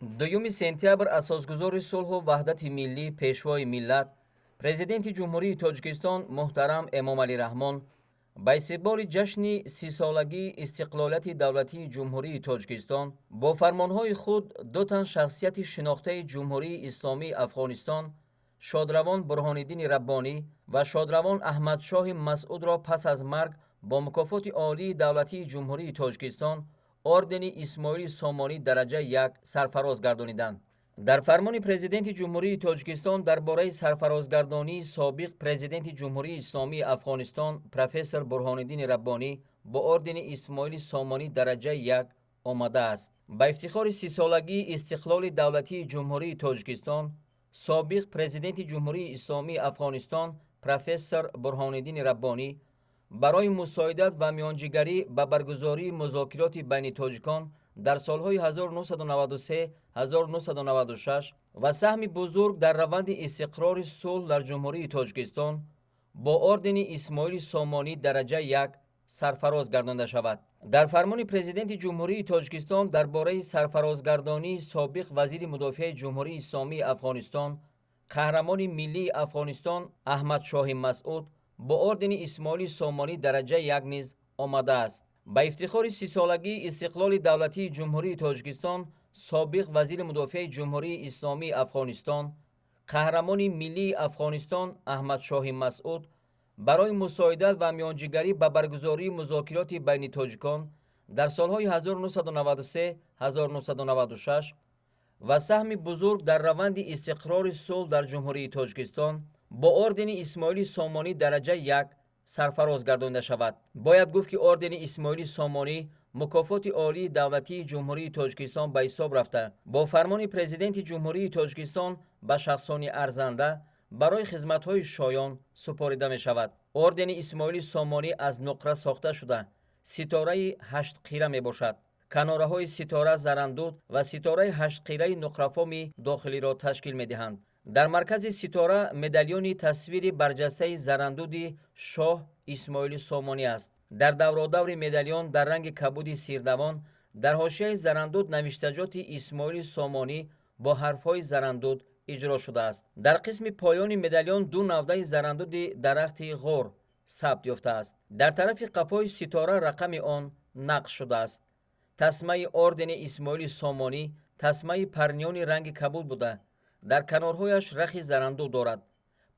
Дуюми сентябр асосгузори сулҳу ваҳдати миллӣ, Пешвои миллат, Президенти Ҷумҳурии Тоҷикистон муҳтарам Эмомалӣ Раҳмон ба истиқболи ҷашни 30-солагии истиқлолияти давлатии Ҷумҳурии Тоҷикистон бо фармонҳои худ ду тан шахсияти шинохтаи Ҷумҳурии Исломии Афғонистон, шодравон Бурҳониддини Раббонӣ ва шодравон Аҳмадшоҳи Масъудро пас аз марг бо мукофоти олии давлатии Ҷумҳурии Тоҷикистон, ордени Исмоили Сомонӣ дараҷаи як сарфароз гардониданд. Дар фармони Президенти Ҷумҳурии Тоҷикистон дар бораи сарфарозгардонии собиқ Президенти Ҷумҳурии Исломии Афғонистон, профессор Бурҳониддини Раббонӣ бо ордени Исмоили Сомонӣ дараҷаи як омадааст: ба ифтихори 30-солагии истиқлоли давлатии Ҷумҳурии Тоҷикистон собиқ Президенти Ҷумҳурии Исломии Афғонистон, профессор Бурҳониддини Раббонӣ барои мусоидат ва миёнҷигарӣ ба баргузории музокироти байни тоҷикон дар солҳои 1993-1996 ва саҳми бузург дар раванди истиқрори сулҳ дар Ҷумҳурии Тоҷикистон бо ордени Исмоили Сомонӣ дараҷаи як сарфароз гардонда шавад. Дар фармони Президенти Ҷумҳурии Тоҷикистон дар бораи сарфарозгардонии собиқ вазири мудофиаи Ҷумҳурии Исломии Афғонистон, қаҳрамони миллии Афғонистон Аҳмадшоҳи Масъуд бо ордени Исмоили Сомонӣ дараҷаи як низ омадааст: ба ифтихори 30-солагии истиқлоли давлатии Ҷумҳурии Тоҷикистон собиқ вазири мудофиаи Ҷумҳурии Исломии Афғонистон, қаҳрамони миллии Афғонистон Аҳмадшоҳи Масъуд барои мусоидат ва миёнҷигарӣ ба баргузории музокироти байни тоҷикон дар солҳои 1993-1996 ва саҳми бузург дар раванди истиқрори сулҳ дар Ҷумҳурии Тоҷикистон бо ордени Исмоили Сомонӣ дараҷаи як сарфароз гардонида шавад. Бояд гуфт, ки ордени Исмоили Сомонӣ мукофоти олии давлатии Ҷумҳурии Тоҷикистон ба ҳисоб рафта, бо фармони Президенти Ҷумҳурии Тоҷикистон ба шахсони арзанда барои хизматҳои шоён супорида мешавад. Ордени Исмоили Сомонӣ аз нуқра сохта шуда, ситораи ҳаштқира мебошад. Канораҳои ситора зарандуд ва ситораи ҳаштқираи нуқрафоми дохилиро ташкил медиҳанд. Дар маркази ситора медалёни тасвири барҷастаи зарандуди шоҳ Исмоили Сомонӣ аст. Дар давродаври медалён дар ранги кабуди сирдавон дар ҳошияи зарандуд навиштаҷоти Исмоили Сомонӣ бо ҳарфҳои зарандуд иҷро шудааст. Дар қисми поёни медалён ду навдаи зарандуди дарахти ғор сабт ёфтааст. Дар тарафи қафои ситора рақами он нақш шудааст. Тасмаи ордени Исмоили Сомонӣ тасмаи парниёни ранги кабуд буда, дар канорҳояш рахи зарандуд дорад.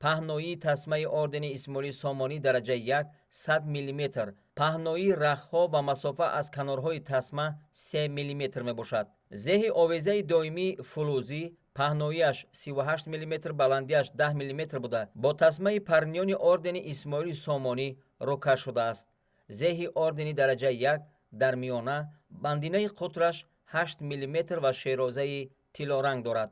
Паҳноии тасмаи ордени Исмоили Сомонӣ дараҷаи як 100 миллиметр, паҳноии рахҳо ва масофа аз канорҳои тасма 3 миллиметр мебошад. Зеҳи овезаи доимӣ фулӯзӣ, паҳноияш 38 миллиметр, баландиаш 10 миллиметр буда, бо тасмаи парниёни ордени Исмоили Сомонӣ рӯкаш шудааст. Зеҳи ордени дараҷаи як дар миёна бандинаи қутраш 8 миллиметр ва шерозаи тиллоранг дорад.